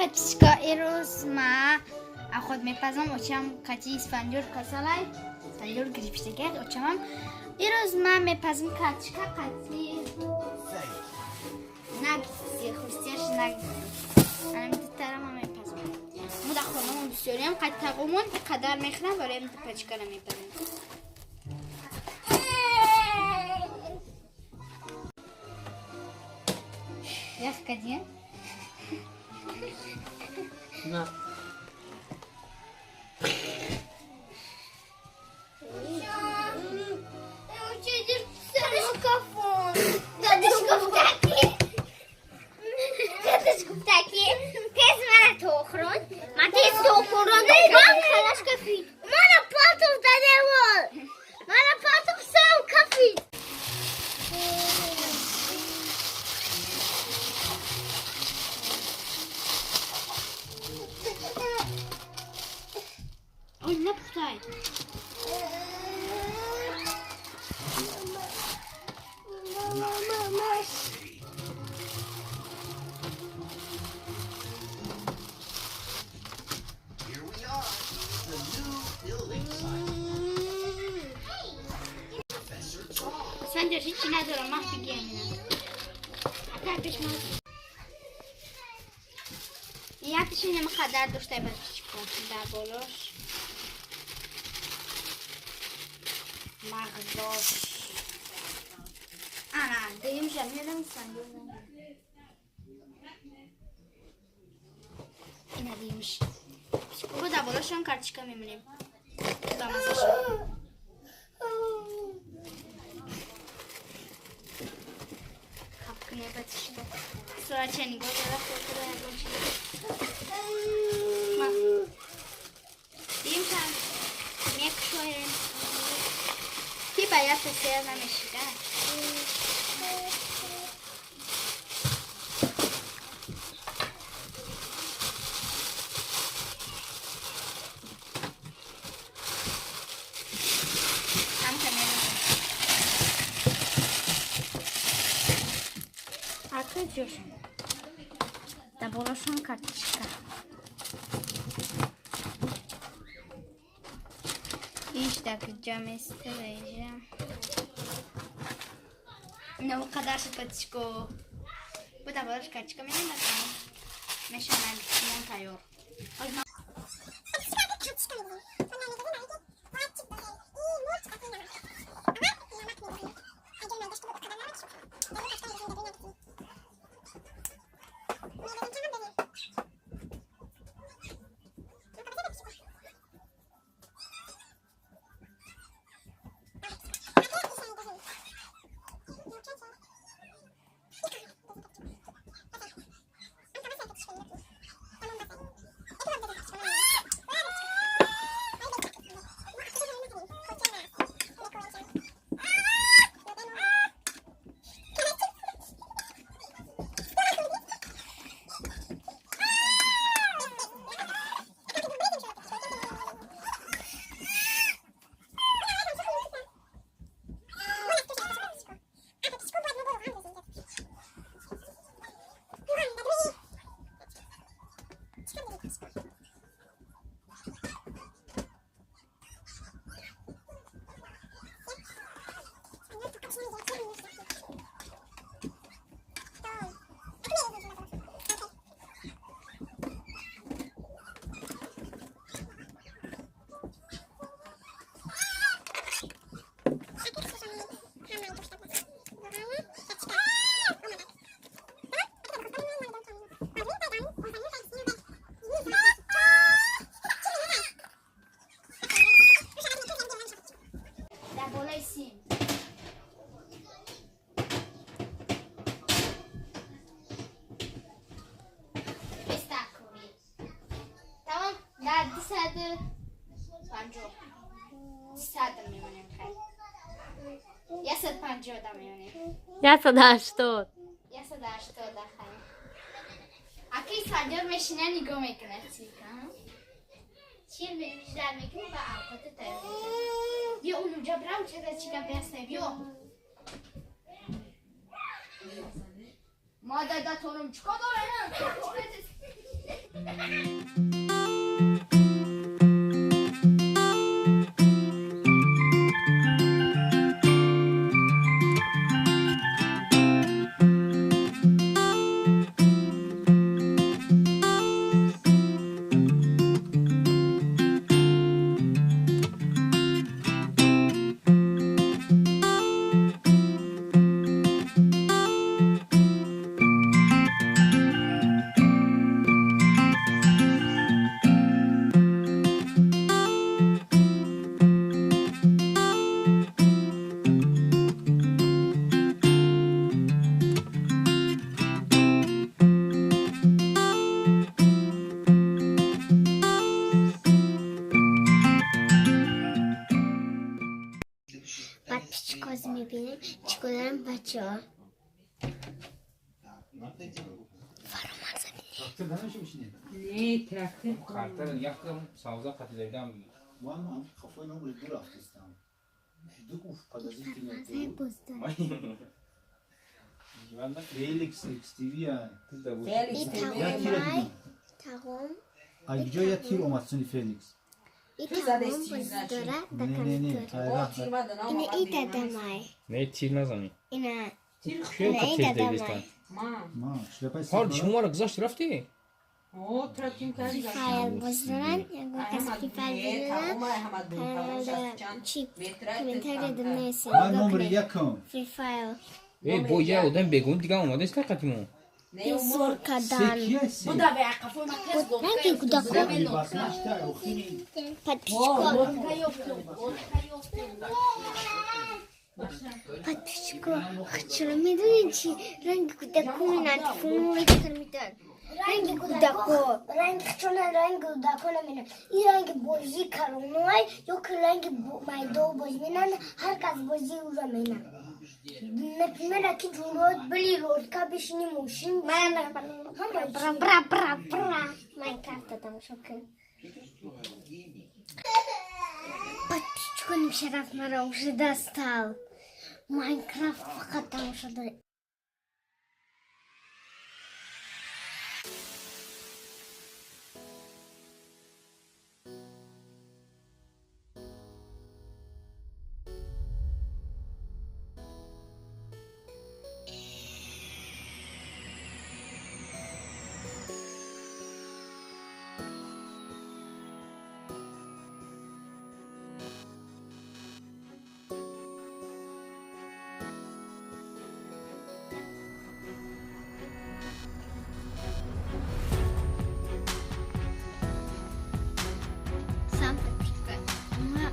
Подписчика, ирӯз ма аход мепазам, очам кати Исфандиёр касалай. Исфандиёр грипп шудага, очамам. Ирӯз ма мепазам картошка қати наггетси, хрустящий наггетси. Ана дутара ма мепазам. Мо дар хонамон бисёриам, қати тағомон қадар мехӯрам, барои ду пачкара мепазам. Ях кадин? На. Ой, напухтай. Here we are, the new building site. Professor Tong. Исфандиёр, ҳичи надорам, мах бигирам ина. Ака пеш ма. Якташ инам қадар доштай, подписчико, дар болош. Мағзош. Ана, дуюмша медам Исфандиёр. Ина дуюмш. Бо дар болошон картошка мемонем. Ба мазаша. Хапкне подписчико. Сурача нигоҳ дора, хӯрда ягон чиз. Ма. Дуюмша мекушоем. Ки ба як сер намешида. Ҳамта мерезем. Ака ҷошон. Дар болошон картошка. Иш дар куҷа места иҷа. Ина қадар шуд, подписчико. Бо дар болош картошка менем, тамом. Меша наггетсимон тайёр. Ҳозир дар болои сим. Бестакури. Тамом, дар 250. 200 мемонем, хай. 150 да мемонем. 180. 180 да, хай. Аки Исфандиёр мешина, нигоҳ мекунад чика. Чӣ ждать мекунӣ, ба авқота тайёр мешавад. Биё, унуҷа бирам, чида чӣ гапе ҳаста, биё. Ма дадатонум чикор дорем? Подписчикоз мебинем, чӣ дорам бачаҳо. Не, трактор. Картар якам савза қатида. Felix XTV. Тағом. Аҷо я тир омад суни Феликс. Дора. Не, не, не. Ина и дадамай. Не, тир назани. Ина. Тир тир дедистан. Ма, шлепай. Ҳол шуморо гузашт рафти? Файл боздоран, ягон кас ки файл боздоран, чи комментария донесен. Ман номери якум. Фри файл. Э, бо я одам бегун дига омадест тақатимо. Зур кадан. Ранги кудако. Подписчико. Подписчико. Чаро медонед чи ранги кудако минад фумури чикар медад? Ранги кудако. Ранги чона ранги кудако намена. И ранги бозӣ калонай ё ки ранги майдо бозӣ менанд, ҳар кас бозӣ ӯро менанд. Например, аки ҷурот били родка бишини мошин. Бра бра бра бра. Майнкрафта тамошо кун. Подписчико Шараф маро уже достал. Майнкрафт фақат тамошо дорем. Сам подписчика. Ма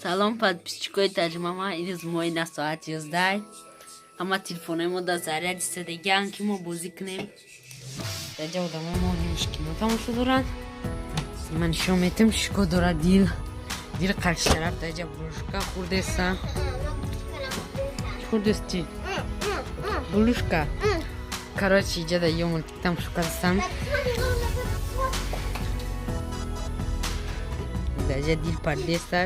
Салом, подписчикои таҷмама. Ирӯз мои на соат 11 ҳама телефонои мо дар заряд истодагианд, ки мо бозӣ кунем. Даҷа одамои мо нимшкино тамошо доранд. Ман нишон метам, шико дорад дил. Дил қарши тараф даҷа булушка хурдеса. Хурдести? Булушка. Короче, иҷа да ё мультик тамошо кардастам. Даҷа дил пардеста.